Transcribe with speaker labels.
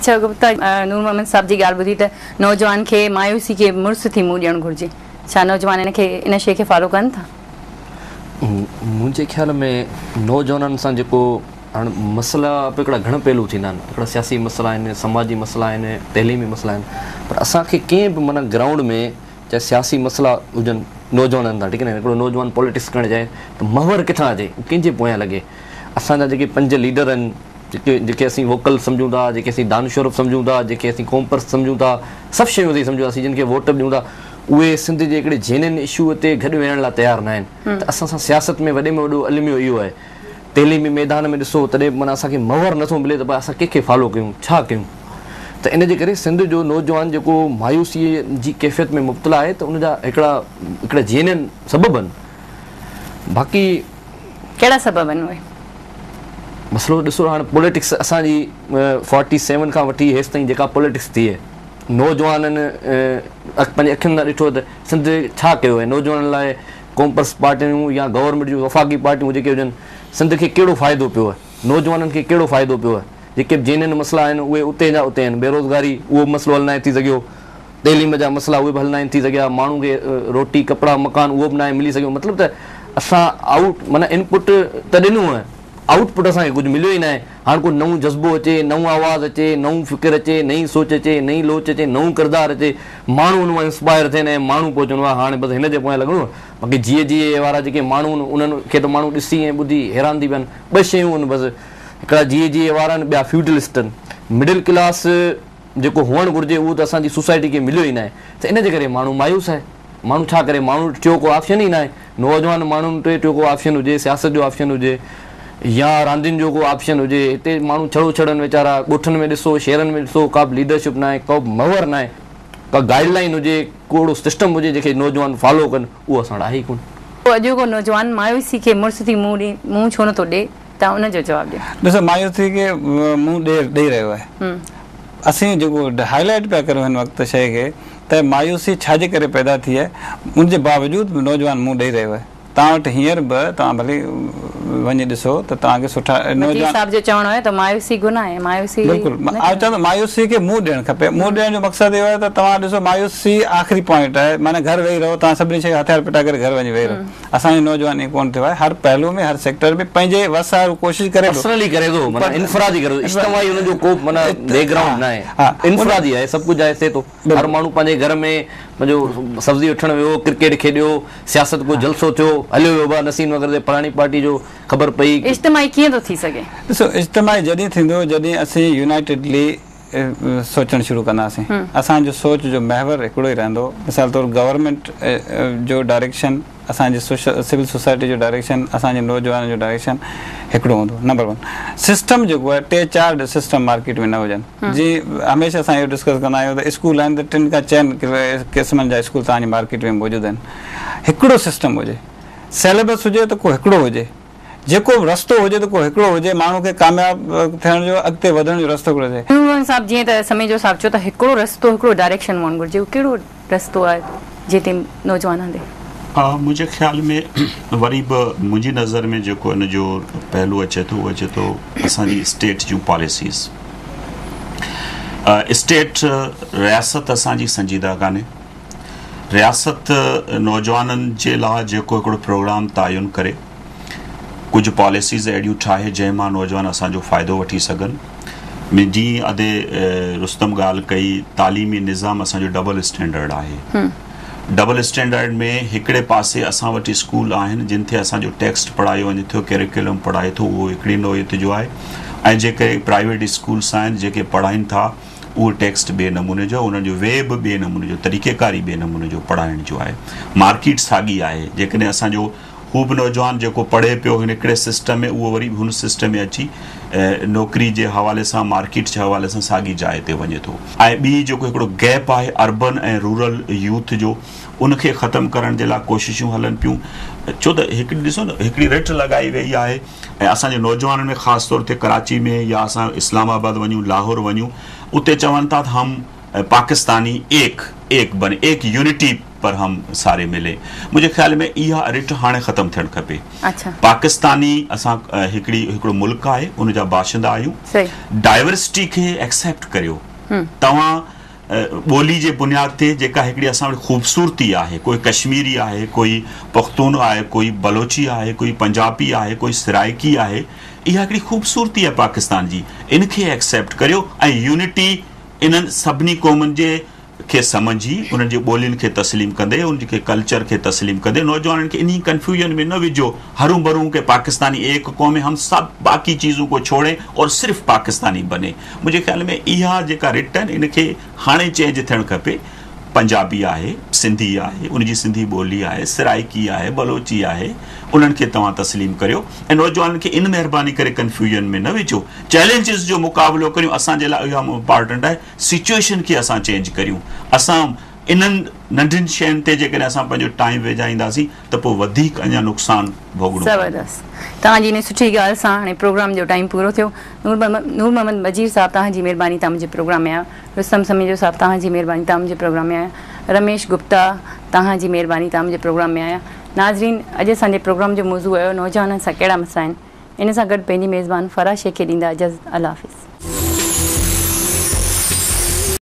Speaker 1: اڇا گپتا نور محمد صاحب جي ڳالهه ٻڌي ته نوجوان کي مايوسي کي مڙس ٿي منهن ڏيڻ گهرجي. ڇا نوجوان ان کي ان شيء کي فالو ڪن ٿا؟
Speaker 2: منهنجي خيال ۾ نوجوانن سان جيڪو هاڻ مسئلا به هڪڙا گهڻ پهلو ٿيندا آهن هڪڙا سياسي مسئلا آهن سماجي مسئلا آهن تعليمي مسئلا آهن پر اسان کي ڪنهن به معنيٰ گرائونڊ ۾ چاهي سياسي مسئلا هجن نوجوانن سان ٺيڪ آهي نه هڪڙو نوجوان پوليٽڪس ڪرڻ چاهي ته محور ڪٿان اچي ڪنهن جي پويان لڳي اسان جا جيڪي پنج ليڊر آهن جيڪي جيڪي اسين ووڪل سمجهون ٿا جيڪي اسين دانشور سمجهون ٿا جيڪي اسين قومپرست سمجهون ٿا سڀ شيون اسين سمجهون ٿا اسين جن کي ووٽ به ڏيون ٿا اهي سنڌ جي هڪڙي جينين اشو تي گڏ ويهڻ لاء تيار ناهن ته اسان سان سياست ۾ وڏي ۾ وڏو الميو اهو آهي تعليمي ميدان ۾ ڏسو تڏهن به معنيٰ اسان کي محور نٿو ملي ته ڀائي اسان ڪنهن کي فالو ڪيون ڇا ڪيون ته ان جي ڪري سنڌ جو نوجوان جيڪو مايوسي جي ڪيفيت ۾ مبتلا آهي ته ان جا هڪڙا هڪڙا جينين سبب آهن باقي
Speaker 1: ڪهڙا سبب آهن اهي؟
Speaker 2: مسئلو ڏسو هاڻ پوليٽڪس اسان جي فورٽي سيون کان وٺي هيستائين جيڪا پوليٽڪس ٿي آهي نوجوانن پنهنجي اکين سان ڏٺو ته سنڌ ڇا ڪيو آهي نوجوانن لاء قومپرست پارٽيون يا گورنمينٽ جون وفاقي پارٽيون جيڪي هجن سنڌ کي ڪهڙو فائدو پيو آهي نوجوانن کي ڪهڙو فائدو پيو آهي جيڪي به جينين مسئلا آهن اهي اتي جا اتي آهن بيروزگاري اهو به مسئلو حل ناهي ٿي سگهيو تعليم جا مسئلا اهي به حل ناهن ٿي سگهيا ماڻهو کي روٽي ڪپڙا مڪان اهو به ناهي ملي سگهيو مطلب ته اسان آئوٽ معنيٰ ان پٽ ته ڏنو آهي آئوٽ پٽ اسان کي ڪجهه مليو ئي ناهي هاڻ ڪو نئون جذبو اچي نئون آواز اچي نئون فڪر اچي نئين سوچ اچي نئين لوچ اچي نئون ڪردار اچي ماڻهو ان مان انسپائر ٿين ۽ ماڻهو پوء چون واهه هاڻي بس هن جي پويان لڳڻو آهي باقي جيئي جيئي وارا جيڪي ماڻهو آهن انهن کي ته ماڻهو ڏسي ۽ ٻڌي حيران ٿي پيا آهن ٻه شيون آهن بس هڪڙا جيئي جيئي وارا آهن ٻيا فيوڊلسٽ آهن مڊل ڪلاس جيڪو هئڻ گهرجي اهو ته اسان جي سوسائٽي کي مليو ئي ناهي ته ان جي ڪري ماڻهو مايوس آهي ماڻهو ڇا ڪري ماڻهو وٽ ٽيون ڪو آپشن ئي ناهي نوجوان ماڻهن وٽ ٽيون ڪو آپشن هجي سياست جو آپشن هجي يا راندين جو ڪو آپشن هجي هتي ماڻهو ڇڙو ڇڙن ويچارا ڳوٺن ۾ ڏسو شهرن ۾ ڏسو ڪا به ليڊرشپ ناهي ڪو به محور ناهي ڪا گائيڊ لائين هجي ڪو اهڙو سسٽم هجي جنهن کي نوجوان فالو ڪن اهو اسان وٽ آهي ئي ڪونه.
Speaker 1: اڄوڪو نوجوان مايوسي کي مڙس ٿي منهن ڏي منهن ڇو نٿو ڏي؟ توهان ان جو جواب ڏيو.
Speaker 3: ڏسو مايوسي کي منهن ڏي ڏئي رهيو آهي. اسين جيڪو هائي لائيٽ پيا ڪريون هن وقت شيء کي ته مايوسي ڇا جي ڪري پيدا ٿي آهي ان جي باوجود به نوجوان منهن ڏئي رهيو آهي. توهان وٽ هينئر به توهان ڀلي وڃي ڏسو ته توهان کي سٺا
Speaker 1: وڪيل
Speaker 3: نوجوان
Speaker 1: صاحب جو چوڻ هيو ته مايوسي گناهه آهي مايوسي
Speaker 3: بلڪل
Speaker 1: نه
Speaker 3: آئون
Speaker 1: ٿيڻ
Speaker 3: چوان ٿو مايوسي کي منهن ڏيڻ کپي منهن ڏيڻ جو مقصد اهو آهي ته توهان ڏسو مايوسي آخري پوائنٽ آهي معنيٰ گهر ويهي رهو توهان سڀني شيء هٿيار ڦٽا ڪري گهر وڃي ويهي رهو اسان جو نوجوان ائين ڪونه ٿيو آهي هر پهلو ۾ هر سيڪٽر ۾ پنهنجي وس آهر ڪوشش ڪري ٿو
Speaker 2: پرسنلي ڪري ٿو معنيٰ انفرادي ڪري ٿو اجتماعي ان جو ڪو به معنيٰ بيڪ گرائونڊ ناهي انفرادي آهي سڀ ڪجهه آهي ٿئي ٿو هر ماڻهو پنهنجي گهر ۾ پنهنجو سبزي وٺڻ ويو ڪرڪيٽ کيڏيو سياست ڪو جلسو ٿيو هليو ويو ڀا نسيم نگر تي فلاڻي پارٽي جو خبر پئي.
Speaker 1: اجتماعي ڪيئن ٿو ٿي سگهي؟
Speaker 3: ڏسو اجتماعي جڏهن ٿيندو جڏهن اسين يونائيٽيڊلي سوچڻ شروع ڪنداسين اسان جو سوچ جو محور هڪڙو ئي رهندو مثال طور گورنمينٽ جو ڊائريڪشن اسان جي سول سوسائٽي جو ڊائريڪشن اسان جي نوجوانن جو ڊائريڪشن هڪڙو هوندو نمبر ون سسٽم جيڪو آهي ٽي چار سسٽم مارڪيٽ ۾ نه هجن جي هميشه اسان اهو ڊسڪس ڪندا آهيون ته اسڪول آهن ته ٽن کان چئن قسمن جا اسڪول توهان جي مارڪيٽ ۾ موجود آهن هڪڙو سسٽم هجي سيليبس هجي ته ڪو هڪڙو هجي جيڪو به رستو هجي ته ڪو هڪڙو هجي ماڻهو کي ڪامياب ٿيڻ جو اڳتي وڌڻ جو رستو هڪڙو هجي.
Speaker 1: نور صاحب جيئن ته سميجو صاحب چيو ته هڪڙو رستو هڪڙو ڊائريڪشن هئڻ گهرجي اهو ڪهڙو رستو آهي جنهن تي نوجوان هلي؟
Speaker 4: منهنجي خيال ۾ وري به منهنجي نظر ۾ جيڪو ان جو پهلو اچي ٿو اهو اچي ٿو اسان جي اسٽيٽ جون پاليسيز. اسٽيٽ رياست اسان جي سنجيده ڪانهي. رياست نوجوانن جي لاء جيڪو هڪڙو پروگرام تعين ڪري ڪجهه پاليسيز اهڙيون ٺاهي جنهن مان نوجوان اسان جو فائدو وٺي سگهن. جيئن ادي رستم ڳالهه ڪئي تعليمي نظام اسان جو ڊبل اسٽينڊرڊ آهي. ڊبل اسٽينڊرڊ ۾ هڪڙي پاسي اسان وٽ اسڪول آهن جن تي اسان جو ٽيڪسٽ پڙهايو وڃي ٿو ڪريڪولم پڙهائي ٿو اهو هڪڙي نوعيت جو آهي ۽ جيڪي پرائيويٽ اسڪولس آهن جيڪي پڙهائين ٿا اهو ٽيڪسٽ ٻئي نموني جو آهي انهن جو وي به ٻئي نموني جو طريقيڪار ئي ٻئي نموني جو پڙهائڻ جو آهي مارڪيٽ ساڳي آهي جيڪڏهن اسان جو هو به نوجوان جيڪو پڙهي پيو هن هڪڙي سسٽم ۾ اهو وري به هن سسٽم ۾ اچي نوڪري جي حوالي سان مارڪيٽ جي حوالي سان ساڳي جاء تي وڃي ٿو ۽ ٻي جيڪو هڪڙو گيپ آهي اربن ۽ رورل يوٿ جو ان کي ختم ڪرڻ جي لاء ڪوششون هلن پيون ڇو ته هڪڙي ڏسو نه هڪڙي رٽ لڳائي وئي آهي ۽ اسان جي نوجوانن ۾ خاص طور تي ڪراچي ۾ يا اسان اسلام آباد وڃون لاهور وڃون اتي چون ٿا ته هم پاڪستاني ايڪ एक बने, एक यूनिटी पर हम सारे मिले। मुंहिंजे ख़्याल में इहा रिट हाणे ख़तमु थियणु खपे।
Speaker 1: अच्छा।
Speaker 4: पाकिस्तानी असां हिकिड़ी हिकिड़ो मुल्क आहे, उन जा बाशिंदा आहियूं। डाइवर्सिटी खे एक्सेप्ट करियो। तव्हां ॿोली जे बुनियाद ते जेका हिकिड़ी असां वटि ख़ूबसूरती आहे, कोई कश्मीरी आहे, कोई पख्तून आहे, कोई बलोची आहे, कोई पंजाबी आहे, कोई सिराइकी आहे, इहा हिकिड़ी ख़ूबसूरती आहे पाकिस्तान जी, इनखे एक्सेप्ट करियो ऐं यूनिटी इन्हनि सभिनी क़ौमुनि जे खे सम्झी, उन्हनि जी ॿोलियुनि खे तस्लीम कंदे, उन खे कल्चर खे तस्लीम कंदे, नौजवाननि खे इन्ही कंफ्यूजन में न विझो हरूं भरूं के पाकिस्तानी एक कौम है, हम सब बाकी चीज़ों को छोड़ें और सिर्फ पाकिस्तानी बने। मुंहिंजे ख़्याल में इहा जेका रिट आहे इनखे हाणे चेंज थियणु खपे। पंजाबी आहे, सिंधी आहे, उनजी सिंधी ॿोली आहे, सिराइकी आहे, बलोची आहे, उन्हनि खे तव्हां तस्लीम करियो ऐं नौजवाननि खे इन महिरबानी करे कंफ्यूजन में न विझो। चैलेंजिस जो मुक़ाबिलो करियूं, असांजे लाइ इहा इम्पोर्टेंट आहे। सिचुएशन खे असां चेंज करियूं। असां इन्हनि नंढियुनि शयुनि ते जेकॾहिं असां पंहिंजो टाइम विझाईंदासीं त पोइ वधीक अञा नुक़सानु भोगणो।
Speaker 1: ज़बरदस्त, तव्हांजी इन सुठी ॻाल्हि सां हाणे प्रोग्राम जो टाइम पूरो थियो। नूर मोहम्मद मजीर साहब, तव्हांजी महिरबानी, तव्हां मुंहिंजे प्रोग्राम में आया। रुस्तम समीजो साहब, तव्हांजी महिरबानी, तव्हां मुंहिंजे प्रोग्राम में आया। रमेश गुप्ता, तव्हांजी महिरबानी, तव्हां मुंहिंजे प्रोग्राम में आया। नाज़रीन, अॼु असांजे प्रोग्राम जो मौज़ू हुयो नौजवाननि सां कहिड़ा मसइला आहिनि। इन सां गॾु पंहिंजी मेज़बान फराह शेख खे ॾींदा इजाज़त। अल्लाह हाफ़िज़।